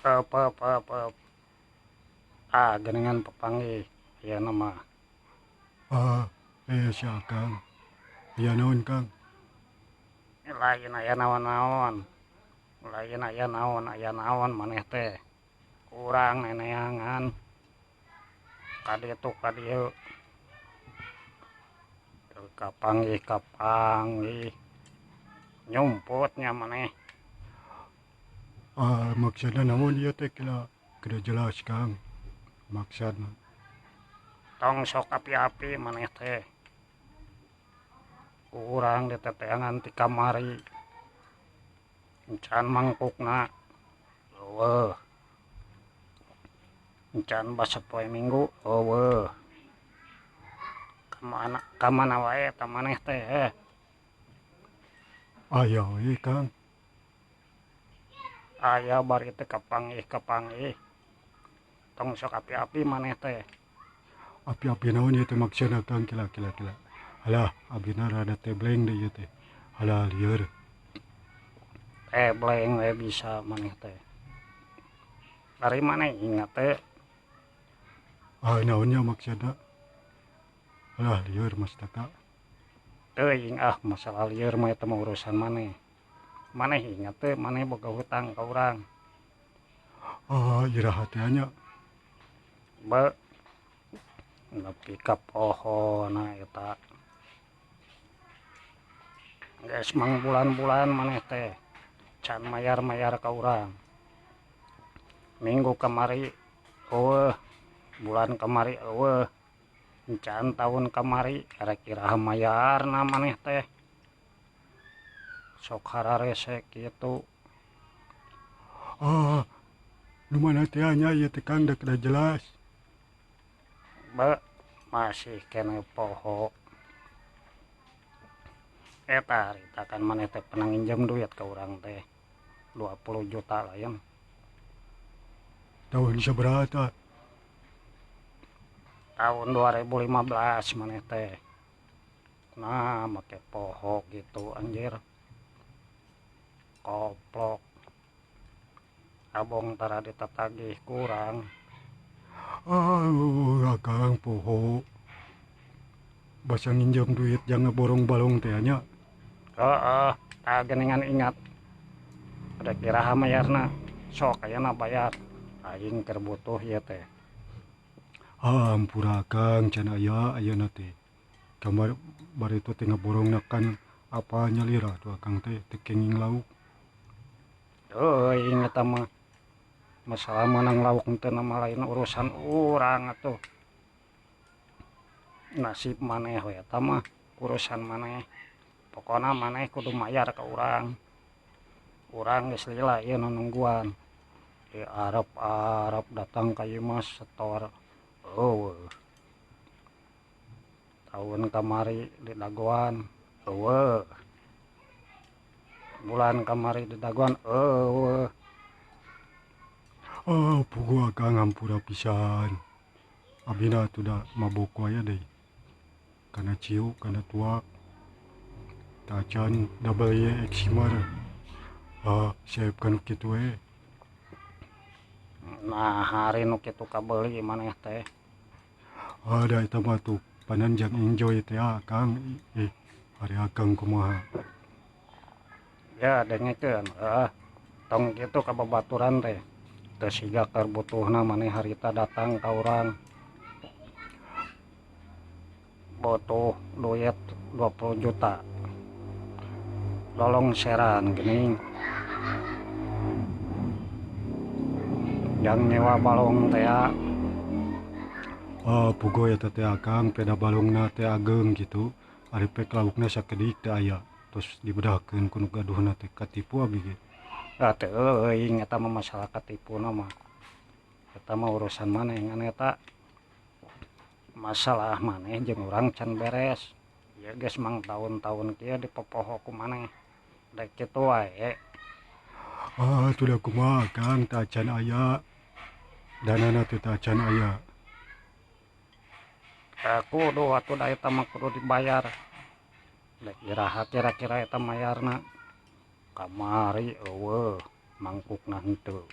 Apa apa apa. Ah, geningan papanggih ayeuna mah. Ah, si Akang. Aya naon, Kang? Lain aya naon-naon. Lain aya naon maneh teh. Kurang neneangan. Kaditu kadieu. Teu kapanggih kapanggih. Nyumputnya maneh. Ah, maksudna naon ieu teh kira kira jelas, Kang. Maksudna. Tong sok api-api maneh teh. Kurang diteteangan ti kamari. Encan mangkukna. Eueuh. Encan basa poe Minggu, eueuh. Kamana kamana wae eta maneh teh, eh. Aya we, Kang. Aya bari teu kapanggih-kapanggih. Tong sok api-api maneh teh. Api-api naon ieu teh maksudna, Kang? Kila kila kila. Alah, abina rada tebleng deui ieu teh. Alah, lieur. Tebleng we bisa maneh teh. Ari maneh ingat teh. Ah, naonnya maksudna? Alah, lieur mastaka. Teuing ah masalah lieur mah eta mah urusan maneh. Maneh ingat teh maneh boga hutang ka urang. Ah, iraha teh nya. Be nepi ka pohona eta. Geus mangbulan-bulan maneh teh can mayar-mayar ka urang. Minggu kamari eueuh, bulan kamari eueuh, encan tahun kamari erek iraha mayarna maneh teh. Sok hararese kitu. Ah, nu mana teh nya ieu teh, Kang, da kada jelas. Be masih keneh poho. Eta harita kan maneh teh pernah nginjem duit ka urang teh 20 juta lain. Tahun sabaraha tah? Tahun 2015 maneh teh. Nah, make poho gitu anjir. Koplok. Abong tara ditatagih kurang. Ah, Akang poho. Basa nginjem duit jang ngaborong balong teh nya. Heeh, tah geuningan ingat. Rek iraha mayarna? Sok ayeuna bayar. Aing keur butuh ieu teh. Ah, ampura Kang, can aya ayeuna teh. Kamar bari itu teh ngaborongna kan apa nyalira tuh Akang teh teu kenging lauk. Teuing eta mah. Masalah meunang lauk henteu mah lain urusan urang atuh. Nasib maneh we eta mah urusan maneh. Pokona maneh kudu mayar ka urang. Urang geus lila ieu nu nungguan. Di Arab-Arab datang ka ieu mah setor. Eueuh. Tahun kamari di dagoan, eueuh. Bulan kamari di dagoan, eueuh. Ah, puguh Akang hampura pisan. Abina atuh da mabok wae deui. Kana ciu, kana tuak. Tacan double Y Eximer. Ah, siap kanu kitu we. Nah, hari nu kitu kabeuli maneh teh. Ah, da eta mah tuh panan jang enjoy teh ah, Kang. Eh, ari Akang kumaha? Ya dengekeun, heeh. Tong kitu ka babaturan teh. Teu siga keur butuhna maneh harita datang ka urang. Butuh duit 20 juta. Lolongseran geuning. Jang nyewa balong teh. Ah, puguh eta teh Akang, peda balongna teh ageng kitu. Ari pek laukna sakedik teh aya. Terus dibedahkeun ku nu gaduhna teh katipu abi ge. Ah, teuing eta mah masalah katipuna mah. Eta mah urusan maneh ngan eta masalah maneh jeung urang can beres. Ieu geus mang taun-taun kieu dipopoho ku maneh. Rek kitu wae. Ah, atuh da kumaha Kang, tah can aya. Danana teh tah can aya. Tah kudu atuh da eta mah kudu dibayar. Rek iraha kira-kira eta mayarna? Kamari eueuh mangkukna henteu.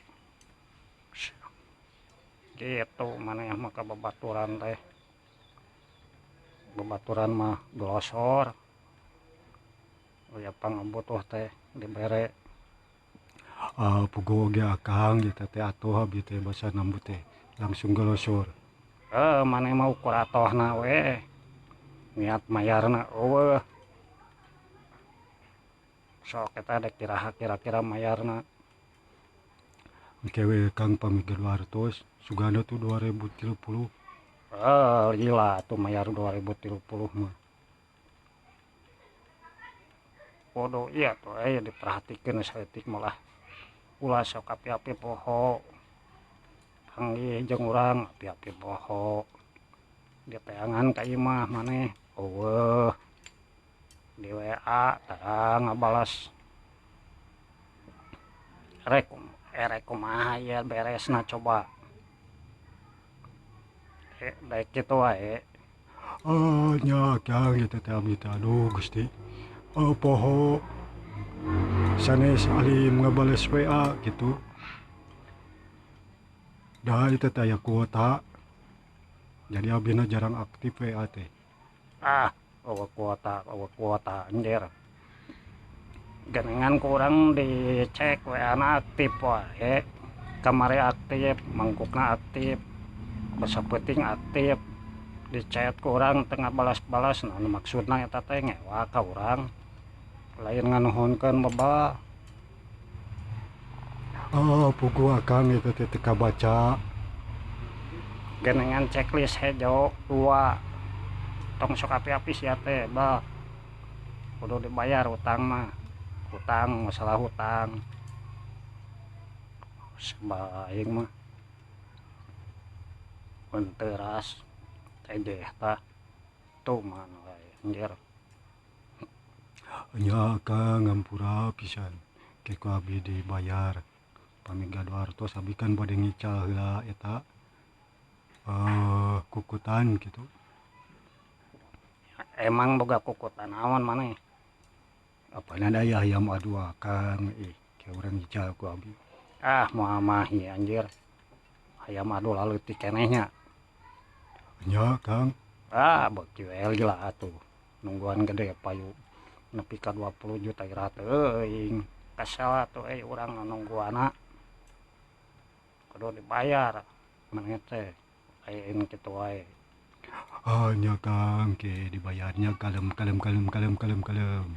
Kitu maneh mah ka babaturan teh. Babaturan mah glosor. Aya pangabutuh teh dibere. Ah, puguh oge akang eta teh atuh abdi teh basa nambut teh langsung glosor. Maneh mah ukur atohna we. Niat mayarna eueuh. Sok eta dek iraha kira-kira mayarna. Engke we Kang pami gaduh artos sugana tuh 2030. Gila tuh mayar 2030 mah. Bodoh iya tuh diperhatikeun saeutik malah. Ulah sok api-api poho. Panggih jeung urang api-api poho. Diteangan ka imah maneh eueuh. Di WA tara ngabalas. Rek erek kumaha ieu beresna coba. Daek kitu wae. Oh nya Kang eta teh abdi teh aduh Gusti. Oh poho sanes alim ngabales WA gitu. Dah eta teh aya kuota. Jadi abdina jarang aktif WA teh. Ah, eueuh kuota anjir. Genengan kurang dicek WA-na aktif wae. Kamari aktif, mangkukna aktif, basa peuting aktif. Dichat kurang tengah balas-balas nah maksudna eta teh ngewa ka urang. Lain nganuhunkeun bebal. Oh, puguh akang eta teh teu kabaca. Genengan checklist hejo 2. Tong sok api-api sia teh, bah. Kudu dibayar utang mah. Hutang, masalah hutang. Sebaing mah. Penteras teh tah. Tuh mana wae anjir. Nya Kang ngampura pisan. Ke ku abdi dibayar. Pami gaduh artos abdi kan bade ngical heula eta kukutan gitu. Emang boga kukutan naon maneh? Apana aya hayam adu Kang ke urang ngical ku abdi. Ah moal mah ieu anjir. Hayam adu laleutik keneh nya. Nya Kang. Ah beuki we gila atuh. Nungguan gede payu nepi ka 20 juta ira teuing. Kesel atuh urang nungguanna. Kudu dibayar maneh teh. Lain kitu wae. Ah nya Kang ke dibayarnya kalem kalem kalem kalem kalem kalem.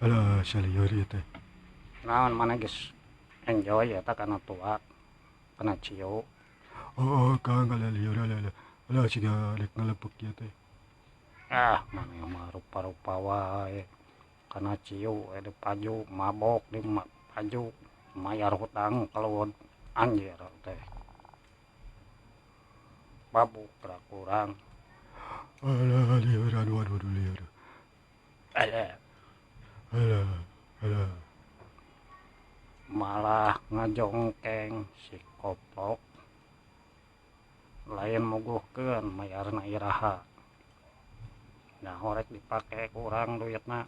Alah salieur ieu teh. Naon maneh geus enjoy eta kana tuak, kana ciu. Oh, Kang alah lieur alah alah. Alah siga rek ngalepek ieu teh. Ah, maneh mah rupa-rupa wae. Kana ciu dipaju mabok di paju mayar hutang kalau anjir teh. Babuk kurang. Alah lieur aduh aduh aduh lieur. Alah. Alah alah. Malah ngajongkeng si koplok. Lain muguhkeun mayarna iraha. Nah horek dipake kurang duitna.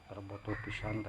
Terbutuh pisan.